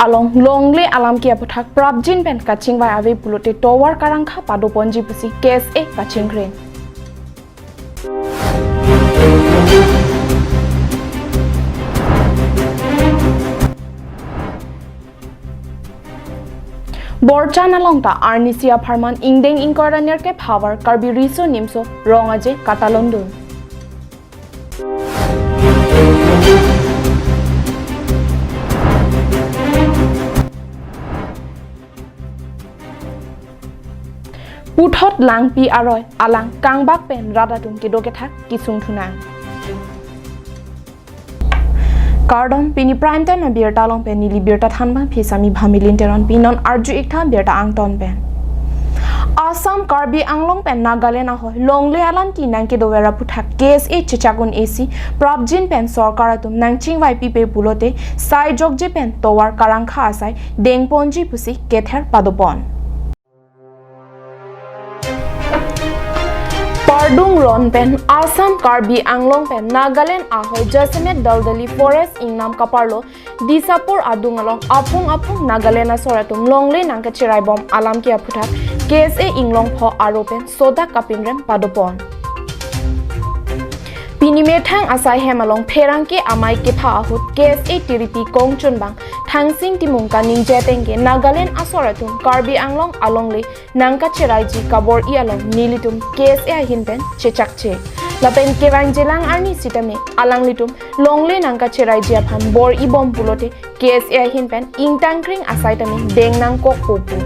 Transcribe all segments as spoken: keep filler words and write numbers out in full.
along longle alam ke aphuthak prapjin pen kachingvai ave pulote tovar karangkha padoponji pusi K S A kachingkring. Borjan along ta arnisi apharman ingdeng ingkoi ra nerkep havar Karbi Riso Nimso Rong Aje katalondun. Puthot langpi aroi alang kangbak pen rat atum kedo kethak kisung thunang. Kardom, pini prime time abirta along pen neli birta thanbang phi Sami Bhamilin Teronpi, non arju-ik tha birta angton pen. Assam, Karbi Anglong pen Nagaland ahoi longle alam ke nangkedover aphuthak K S A chechak un-e si prapjin pen sorkar atum nangchingvai pipe pulote sai jokje pen tovar karangkha asai dengponji pusi kether padopon. Pardung ron pen Assam, Karbi Anglong pen Nagaland ahoi jasemet Daldali Forest ingnam kaparlo Disapur adung along aphung aphung Nagaland asor atum longle nangkacherai bom alam ke aphuthak K S A inglong pho aro pen sodak kapinrem padopon. Pini methang asai hem along pherangke amei kepha ahut K S A tiripi kongchunbang Thangsing Timung kaningje ateng ke Nagaland asor atum Karbi Anglong alongle nangkacheraiji kabor-i along nelitum K S A ahin pen chechakche. Lapen kevangjilang arni sitame alanglitum longle nangkacheraiji aphan bor-i bom pulote K S A ahin pen ingtangkring asai tame deng nangkokpo pu.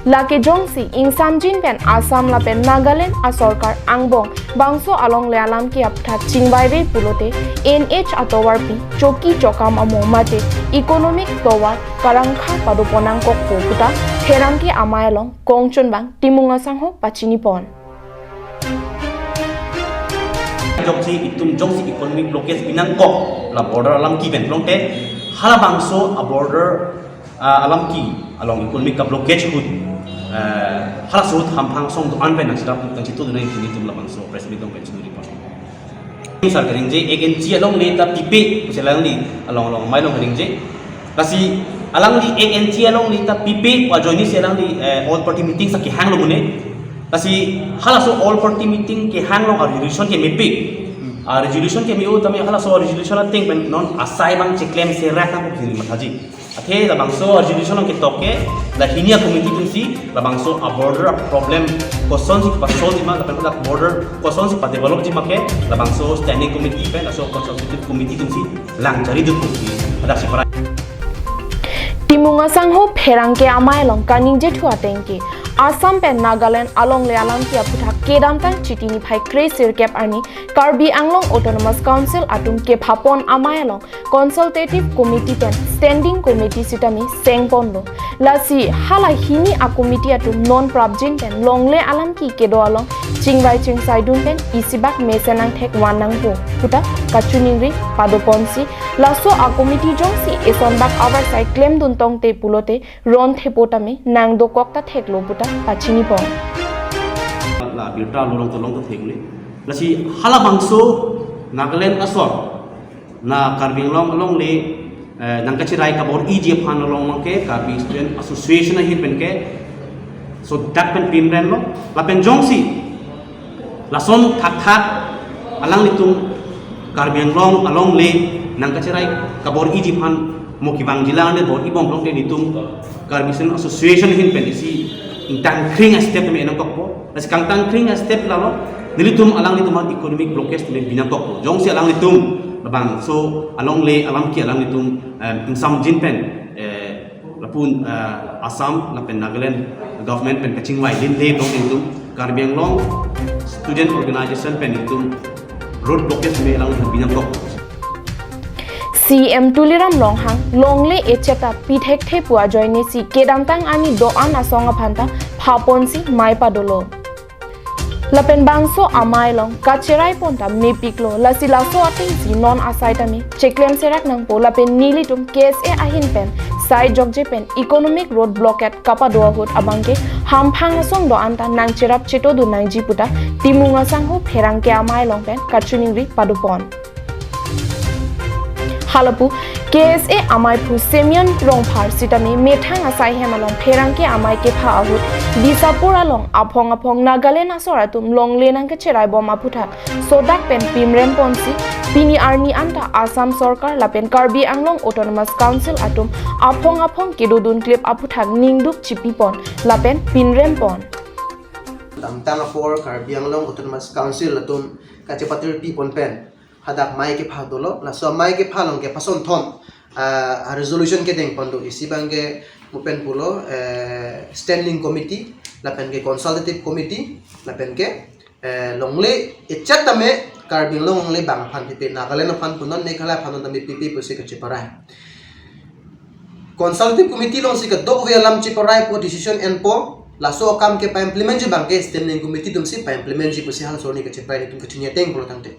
Lake jongsi ingsamjin pen Assam lapen Nagaland asorkar angbong bangso alongle alam ke aphuthak chingvai ave pulote N H atovarpi choki chokam amo mate economic tovar karangkha padopon nangkokpo puta pherangke amei along kongchunbang Timung Asangho pachinipon. Jongsi itum jongsi economic blockage binangkok la border alam ke pen pulote halabangso a border, ah, alam ke along economic ka blockage ahut, eh, halaso ahut hamphang asong do-an pen nangcherap nangchitudun nangji itum labangso press meet along pen chinuri pon. Sar kaningje ek inchi alongle ta pipe pusi alangli along along amei along kaningje. Lasi alangli ek inchi alongle ta pipe pu ajoine si alangli, eh, all party meeting sa kehanglo mune. Lasi halaso all party meeting kehang along a resolution ke mepi. A resolution ke me-o tame halaso resolution ateng pen non asai abang cheklem serak nangkok sini mathaji. Athe labangso resolution along ketok ke la hini a committee atumsi labangso a border a problem kosonsi pa solve ji ma lapen dak border kosonsi pa develop ji ma ke labangso standing committee pen laso consultative committee atumsi lang chari dun pusi hadak si parai. Timung Asangho pherangke amei along kaningje thu ateng ke Assam pen Nagaland alongle alam ke aphuthak kedamtang Chiti niphai kre sirkep arni Karbi Anglong Autonomous Council atum kephapon amei along Consultative Committee pen Standing Committee sitame sengponlo. Lasi hala hini a committee atum non prapjin pen longle alam ke kedo along chingvai chingsaidun pen isibak mesen angthek van nangpo puta kachiningri padoponsi laso a committee jongsi isonbak avarsai klemdun tongte pulote ron thepo tame nangdokok ta theklo puta pachinipon. La birta lolong tolong ta thek ne. Lasi halabangso Nagaland asor na Karbi Anglong alongle, eh, nangkacherai kabor-iji aphan along abangke Karbi Student Association ahin pen ke sodak pen pinremlo lapen jongsi lason thakthak alanglitum Karbi Anglong alongle nangkacherai kabor-iji aphan mo kevangjilang le bor-i bom pulote nelitum Karbi Student Association ahin pen isi ingtangkring a step tame nangkokpo. Lasi kangtangkring a step lalo nelitum alanglitum aphan economic blockage tame binangkokpo. Jongsi alanglitum labangso alongle alam ke alanglitum, em, ingsamjin pen, eh, lapu, eh, Assam lapen Nagaland government pen kachingvai din le pulote nelitum Karbi Anglong Student Organization pen nelitum road blockage tame alanglitum binangkok. C M Tuliram Ronghang longle echeta pithekthe pu ajoine si kedamtang arni do-an asong aphan ta phaponsi mei padolo. Lapen bangso amei along kacherai pon ta mepiklo, lasi laso atengsi non asai tame cheklem serak nangpo lapen nelitum K S A ahin pen sai jokje pen economic road blockade kapado ahut abangke hamphang asong do-an ta nangcherap chetodun nangji puta Timung Asangho pherangke amei along pen kachiningri padopon. Halapu K S A amaiphu Simeon Rongphar sitame methang asai hem along pherangke amei kepha ahut Disapur along aphong aphong Nagaland asor atum longle nangkecherai bom aphuthak sodak pen pimrem ponsi pini arni anta Assam sorkar lapen Karbi Anglong Autonomous Council atum aphong aphong kedodun klip aphuthak ningduk chipi pon lapen pimrem pon. Damtang apor Karbi Anglong Autonomous Council atum kachepatir pi pon pen hadak mei kepha dolo, laso mei kepha along kepason thon, ah, resolution kedeng pon do. Isi abangke mo pen pulo, eh, standing committee, lapen ke consultative committee, lapen ke, eh, longle echat tame Karbi Anglong longle bang aphan pipe, Nagaland aphan punon, Meghalaya aphan tame pipe pusi kacheparai. Consultative committee alongsi kadokave alam cheparai po, decision enpo, laso akam ke pa-implement ji abangke standing committee atumsi pa-implement ji pusi halaso arni kacheparai, nelitum kachini ateng pulo tangte.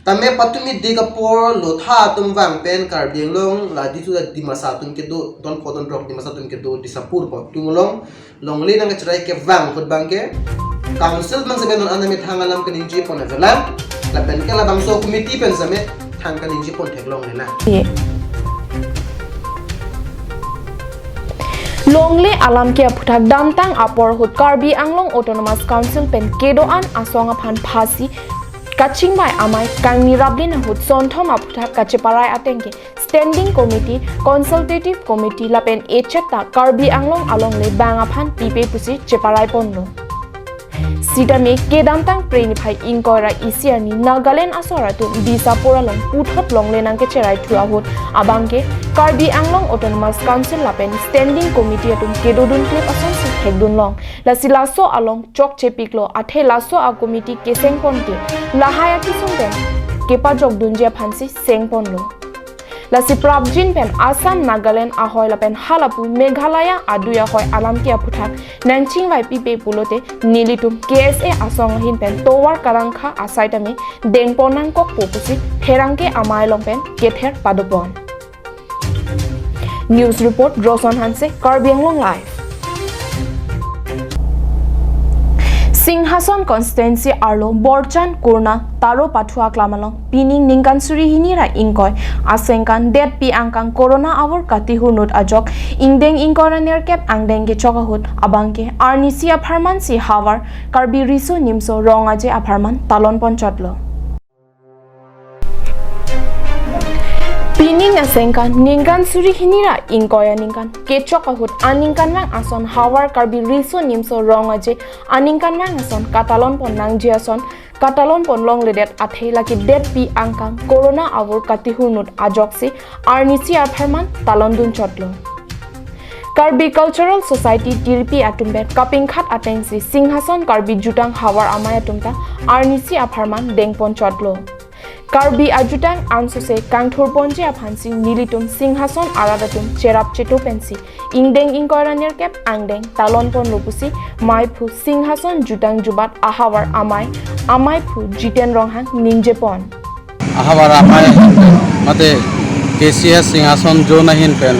Tame patumi dik apor lotha atum vang pen Karbi Anglong la Disu la Dimasa atum kedo, don pho don rok Dimasa atum kedo Disapur po atum along longle nangcherai kevang ahut abangke council atum sitame non an methang alam kaningje pon avelang, lapen ke labangso committee pen sitame thang kaningje pon theklongle na. Ye. Longle alam ke aphuthak damtang apor ahut Karbi Anglong Autonomous Council pen kedo-an asong aphan phasi kachingbai amei kangni rablin ahut sonthom aphuthak kacheparai ateng ke standing committee, consultative committee lapen echat ta Karbi Anglong alongle bang aphan pipe pusi cheparai ponlo. Sitame kedamtang Phre niphai ingkoi ra isi arni Nagaland asor atum Disapur along puthot longle nangkecherai thu ahut abangke Karbi Anglong Autonomous Council lapen standing committee atum kedodun klip asonsi thekdun long. Lasi laso along chokche piklo, athe laso a committee keseng pon ke lahai akesung pen kepajok dunji aphansi seng ponlo. Lasi prapjin pen Assam, Nagaland ahoi lapen halapu Meghalaya adui ahoi alam ke aphuthak nangchingvai pipe pulote nelitum K S A asong ahin pen tovar karangkha asai tame deng pon nangkokpo pusi pherangke amei along pen kether padopon. News report, Roson Hanse, Karbi Anglong Live. Singhason constituency arlo Borchan Kurna Taro Pathua Klam along pining ningkan suri hini ra ingkoi asengkan detpi angkang corona avur katihurnut ajok ingdeng ingkoi ra nerkep angdeng kechok ahut abangke arnisi apharman si havar Karbi Riso Nimso Rong Aje apharman talon ponchotlo. Pining asengkan ningkan suri hini ra ingkoi aningkan kechok ahut aningkanvang ason havar Karbi Riso Nimso Rong Aje aningkanvang ason katalon pon nangji ason katalon pon longledet athe lake detpi angkang corona avur katihurnut ajoksi arnisi apharman talon dunchotlo. Karbi Cultural Society Tirpi atum pen kapingkhat atengsi Singhason Karbi Jutang Havar Amei atum ta arnisi apharman deng ponchotlo. Karbi ajutang ansose kangthur ponji aphansi nelitum Singhason arat atum cherap cheto pensi ingdeng ingkoi ra nerkep angdeng talon ponlo pusi meiphu Singhason Jutang Jubat Ahavar Amei, ameiphu Jiten Ronghang ningje pon. Ahavar amei mate K C S Singhason Zone ahin pen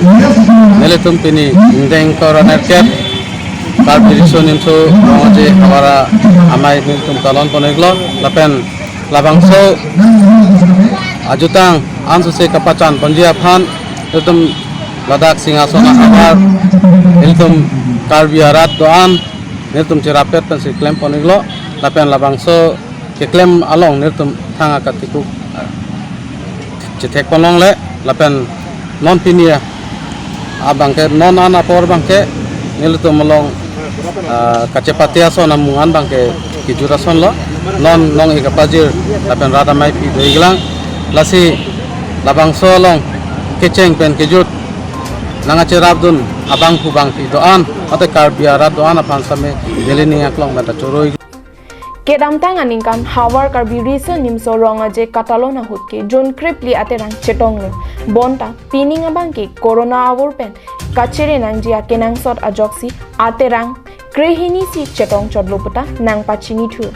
nelitum pini ingdeng ingkoi ra nerkep Karbi Riso Nimso Rong Aje havar amei nelitum talon pon-iklo lapen labangso ajutang ansose kapachan ponji aphan nelitum ladak Singhason ahavar nelitum Karbi arat do-an nelitum cherapet pensi klem pon-iklo lapen labangso keklem along nelitum thang akatikup chethek pon longle lapen non pini abangke non an apor abangke nelitum along, ah, kachepate ason amung an abangke kejut asonlo, non nong-ik apajir lapen rat ameipi do-iklang, lasi labangso along kecheng pen kejut nangkacherapdun abangphu bangphi do-an mate Karbi arat do-an aphan sitame neli ning aklong pen ta choro-ik. Kedamtang aningkan havar Karbi Riso Nimso Rong Aje katalon ahut ke jun krepli aterang chetonglo. Bonta pining abangke corona avur pen kachere nangji akenangsot ajoksi aterang krehini si chetongchotlo puta nangpachinithu.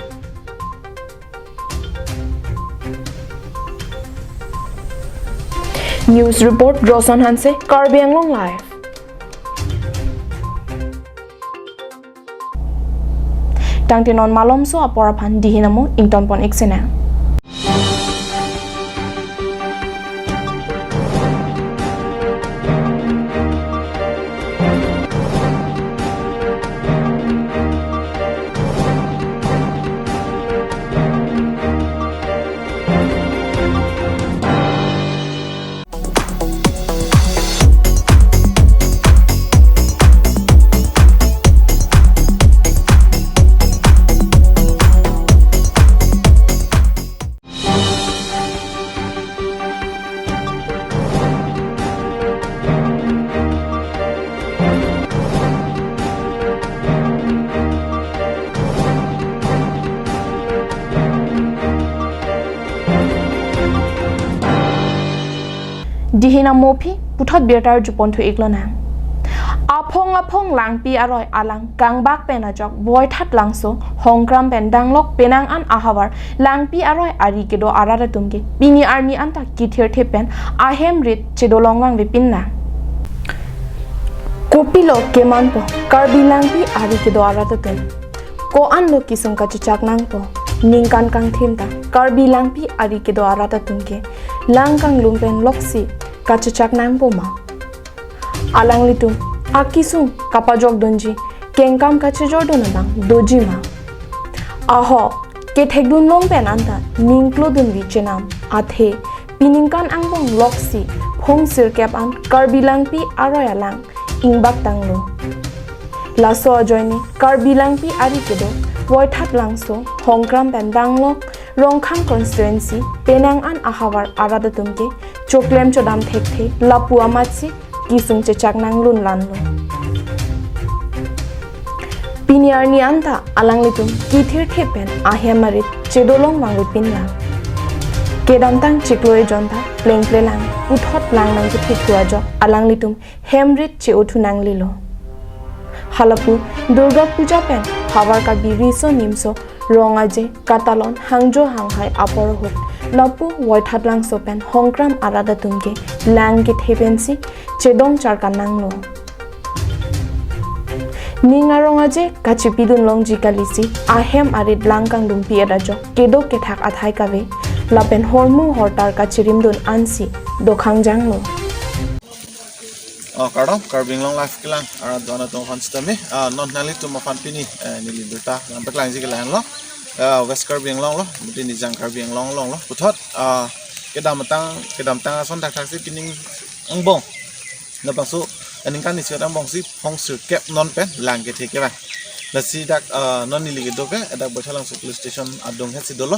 News report, Roson Hanse, Karbi Anglong Live. Tangte non malomso apor aphan dihin amo ington pon-ik sinang. Dihin amophi puthot birta arjupon thu-ik lonang. Aphong aphong Langpi aroi alang kangbak pen ajok Voithat Langso, Hongkram pen Danglok penang an ahavar Langpi aroi ari kedo arat atum ke pini arni anta kithirthe pen ahem rit chedolong vangvepin nang. Kopilo kemanpo Karbi Langpi ari kedo arat atum? Ko-anlo kesung kachechak nangpo? Ningkan kangthim ta Karbi Langpi ari kedo arat atum ke lang kanglum pen loksi kachechak nangpo ma? Alanglitum akesung kapajokdunji kengkam kachejordun abang doji ma? Ahok, kethekdun long pen anta ningklodunvi chenam, athe piningkan angbong loksi phong sirkep an Karbi Langpi aroi alang ingbak tanglo. Laso ajoine Karbi Langpi ari kedo Voithat Langso, Hongkram pen Danglok, Rongkhang constituency penang an ahavar arat atum ke choklem chodam thekthe lapu amatsi kesung chechak nanglun lanlo. Pini arni anta alanglitum kithirthe pen ahem arit chedolong vangvepin nang. Kedamtang chiklo ejon ta plengple lang puthot lang nangkethithu ajok alanglitum hem rit che-othu nanglelo. Halapu Durga Puja pen havar Karbi riso nimso rong aje katalon hangjo hanghai apor ahut lapu Voithat Langso pen Hongkram arat atum ke lang kethe pensi chedong charkan nanglo. Ning arong aje kachipidun longji kalisi ahem arit lang kanglumpi-et ajok kedo kethak athai kave lapen hormu hortar kachirimdun ansi dokhang janglo. Oh, kardom, Karbi Anglong Live kelang arat don atum aphan sitame, ah, non nanglitum aphan pini, eh, neli birta nangpaklangji ke lahenlo. Ah, West Karbi Anglong lo, mati Nijang Karbi Anglong along lo. Puthot, ah, kedamtang, kedamtang ason thakthaksi pining angbong, labangso aningkan isi angbongsi phong sirkep non pen lang kethe kevang. Lasi dak, ah, non neli kedo ke dak Voithat Langso police station adung hetsi dolo.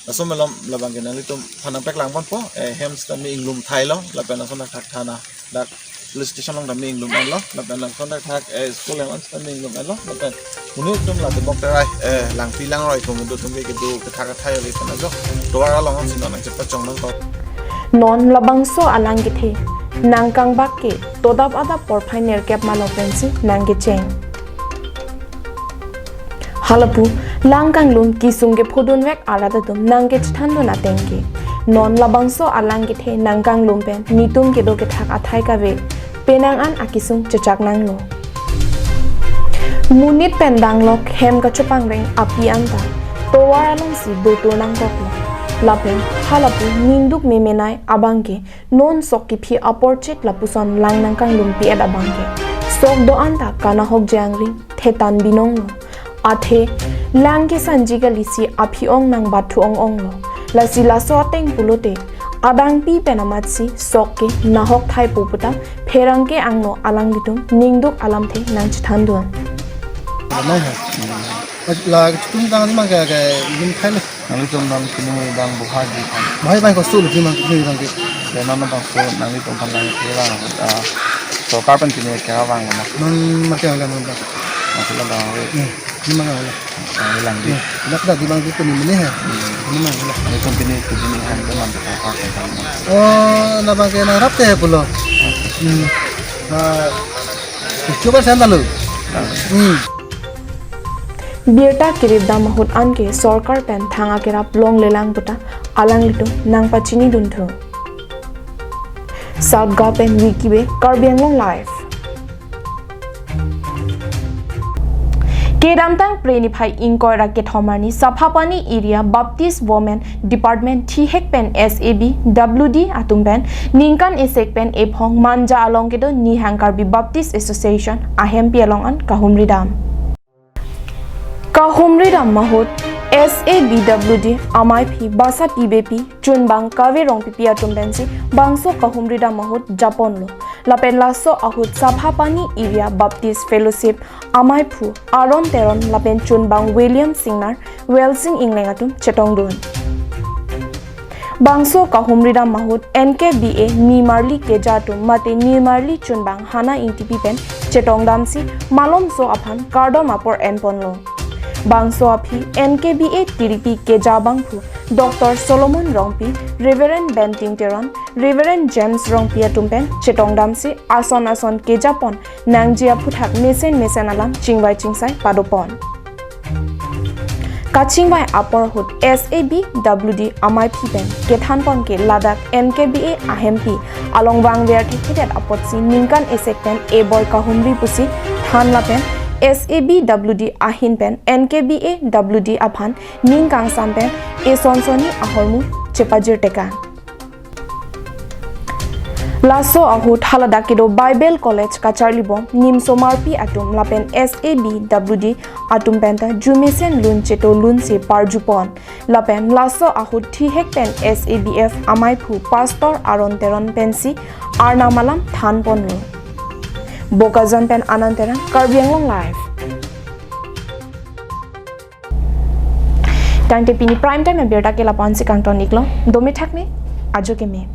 Laso malom labang ke nanglitum aphan nangpaklangponpo, eh, hem sitame inglum thailo, lapen lason thakthak thana dak police station along tame inglum anlo, lapen lason thakthak, eh, school hem an sitame inglum anlo, lapen monit atum la tebok terai, eh, Langpi langroi atum do atum ke kedo kethak athai ave pen ajok tovar along ansi non nangchepachong nangkok. Non labangso alang kethe nangkangbak ke todap adap porphai nerkep malo pensi nangkecheng. Halapu lang kanglum kesung kephodunvek arat atum nangkechethandun ateng ke non labangso alang kethe nangkanglum pen netum kedo kethak athai kave penang an akesung chechak nanglo. Monit pen Danglok hem kachopangreng api anta tovar alongsi dotur nangkoklo. Lapen halapu ningduk memenai abang ke non sok kephi apor chit lapuson lang nangkanglumpi-et abang ke sok do-an ta kanahok jangring thetan binonglo. Athe lang kesanji kalisi aphi ong nangbathu ong-onglo. Lasi laso ateng pulote adangpi pen amatsi sok ke nahok thaipo puta pherangke angno alanglitum ningduk alamthe nangchethandun. Lamai hai. La ketum tang ma ke ke lim khai le. Nanglitum non pini bang buha di kan. Bahai bai ko sul di mang ni bang ke. Ke non bang so nanglitum aphan lang ke bang, ah, sorkar pen pini ke bang ma. Mang ma ke lang bang. Masih bang we. Hmm. Ni mang lang. Bang lang di. Hmm. Nak dah di bang ke puni mene hai. Hmm. Ni mang lang. Nanglitum pini pini kan ke man sorkar pen kan. Oh, na bang ke na rap te pulo. Hmm. Ah, coba saya lalu. Hmm. Birta keripdam ahut anke sorkar pen thang akerap longlelang puta alanglitum nangpachinidunthu. South Goa pen Vicky Bey, Karbi Anglong Live. Kedamtang Phre niphai ingkoi ra kethom arni Saphapani Area Baptist Women Department thihek pen S A B W D atum pen ningkan esek pen ephong Manja along kedo Nihang Karbi Baptist Association ahempi along an kahumridam. Kahumridam ahut S A B W D amaiphi Basapi Beypi, chunbang Kave Rongpipi atum pensi bangso kahumridam ahut japonlo. Lapen laso ahut Saphapani Area Baptist Fellowship amaiphu Aaron Teron lapen chunbang William Singnar, Welsing Ingleng atum chetongdun. Bangso kahumridam ahut N K B A nimarli keja atum mate nimarli chunbang Hana Ingtipi pen chetongdamsi malomso aphan kardom apor enponlo. Bangso aphi N K B A tiripi keja abangphu Doctor Solomon Rongpi, Reverend Benting Teron, Reverend James Rongpi atum pen chetongdamsi ason ason kejapon nangji aphuthak mesen mesen alam chingvai chingsai padopon. Kachingvai apor ahut S A B W D amaiphu pen kethanpon ke ladak N K B A ahempi along vangver thekthedet apotsi ningkan esek pen eboi kahumri pusi than lapen S A B W D ahin pen N K B A W D aphan ning kangsam pen esonsoni ahormu chepajir teka. Laso ahut haladak kedo Bible College kacharlibom nimso marpi atum lapen S A B W D atum penta jumesen lun cheto lunsi parjupon. Lapen laso ahut thihek pen S A B F amaiphu Pastor Aaron Teron pensi arnam alam thanponlo. Bokajan pen Anand Terang, Karbi Anglong Live. Tangte pini prime time abirta ke lapu-ansi kangton iklo, dome thakme, ajo keme.